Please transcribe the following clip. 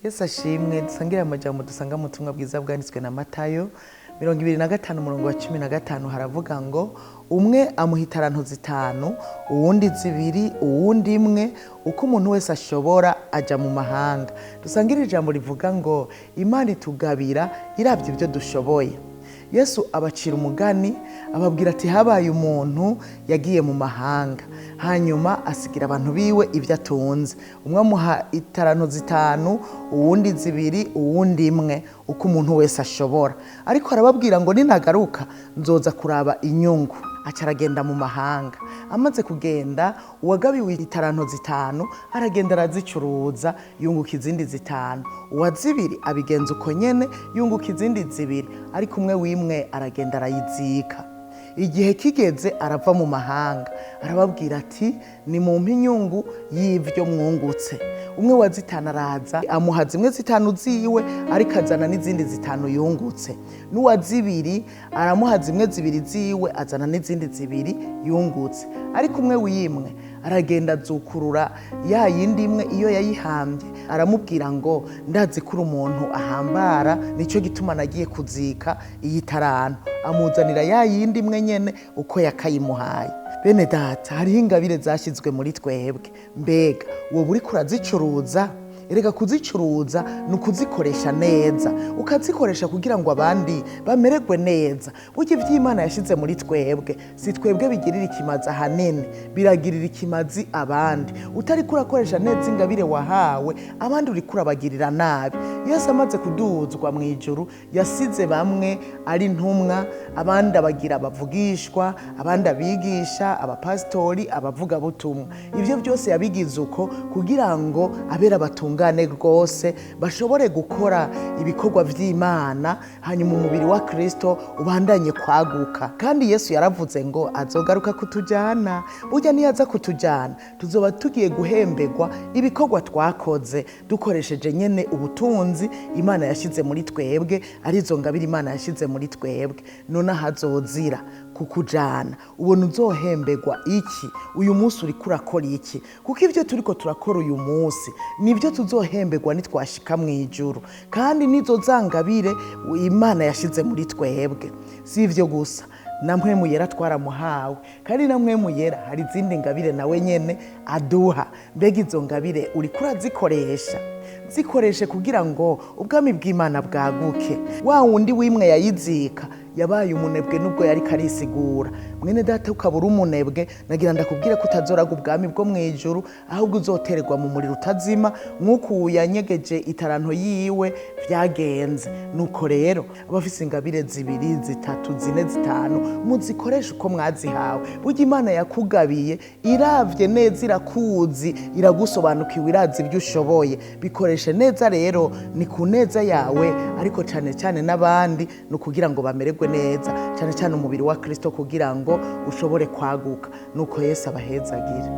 Yesu ashimwe. Dusangire amajambo dusanga mu butumwa bwiza bwanditswe na Matayo 25, umurongo wa 15. Haravuga ngo: "Umwe amuha itaranto zitanu, uwundi zibiri, uwundi imwe, uko umuntu wese ashobora, aja mu mahanga." Dusangire ijambo rivuga ngo Imana itugabira iravye ibyo dushoboye. Yesu abacira umugani, ababwira ati: "Habaye umuntu yagiye mu mahanga, hanyuma asigira abantu biwe ibyo atunze. Umwe amuha itaranto zitanu, uwundi zibiri, uwundi imwe, uko umuntu wese ashobora. Ariko arababwira ngo: 'Ninagaruka nzoza kuraba inyungu.' Aca aragenda mu mahanga. Amaze kugenda, uwagabiwe itaranto zitanu aragenda arazicuruza, yunguka izindi zitanu. Uwa zibiri abigenza uko nyene, yunguka izindi zibiri. Ariko umwe w'imwe aragenda arayizika. Igihe kigeze arava mu mahanga, arababwira ati: 'Nimumpe inyungu y'ivyo mwungutse.' Umwe wa zitanu araza, amuha zimwe zitanu ziwe, ariko azana n'izindi zitanu yungutse. N'uwa zibiri aramuha zimwe zibiri ziwe, azana n'izindi zibiri yungutse. Ariko umwe w'imwe aragenda azukurura ya yindi imwe iyo yayihambye, aramubwira ngo: 'Ndazi ko uri umuntu ahambara, nicyo gituma nagiye kuzika iyi taranto.' Amuzanira ya yindi imwe nyene uko yakayimuhaye." Bene data, hariho ingabire zashyizwe muri twebwe. Mbega wowe uriko urazicuruza? Erega kuzicuruza ni ukuzikoresha neza, ukazikoresha kugira ngo abandi bamererwe neza. Burya iby'Imana yashyize muri twebwe si twebwe bigirira ikimazi ahanini, biragirira ikimazi abandi. Utari urakoresha neza ingabire wahawe, abandi uriko urabagirira nabi. Yesu amaze kuduzwa mu ijuru, yasize bamwe ari intumwa, abandi abagira abavugishwa, abandi abigisha, abapasitori, abavugabutumwa. Ibyo byose yabigize uko kugira ngo abera batungane rwose, bashobore gukora ibikorwa by'Imana, hanyuma umubiri wa Kristo ubandanye kwaguka. Kandi Yesu yaravuze ngo azogaruka kutujyana. Burya niyaza kutujyana, tuzoba tugiye guhemberwa ibikorwa twakoze dukoresheje nyene ubutunzi Imana yashyize muri twebwe, arizo ngabire Imana yashyize muri twebwe. None ahazozira kukujana, ubona uzohemberwa iki? Uyu munsi uriko urakora iki? Kuko ibyo turiko turakora uyu munsi nibyo tuzohemberwa nitwashika mu ijuru, kandi nizo za ngabire Imana yashyize muri twebwe. Si ibyo gusa, na Mpwemu Yera twaramuhawe, kandi na Mpwemu Yera hari izindi ngabire nawe nyene aduha. Mbega izo ngabire uriko urazikoresha? Zikoreshe kugira ngo ubwami bw'Imana bwaguke. Wa wundi w'imwe yayizika yabaye umunebwe nubwo yari karisigura. Mwene data, ukaba uri umunebwe, nagira ndakubwire ko utazoraga ubwami bwo mu ijuru, ahubwo uzotererwa mu muriro utazima, nk'uko uyu yanyegeje itaranto yiwe vyagenze. Nuko rero, abafise ingabire zibiri, zitatu, zine, zitanu, muzikoreshe uko mwazihawe. Burya Imana yakugabiye iravye neza, irakuzi, iragusobanukiwe, irazi ibyo ushoboye. Bikoreshe neza rero, ni ku neza yawe, ariko cyane cyane n'abandi, ni ukugira ngo bamererwe neza, cyane cyane umubiri wa Kristo kugira ngo ushobore kwaguka. Nuko Yesu abahezagire.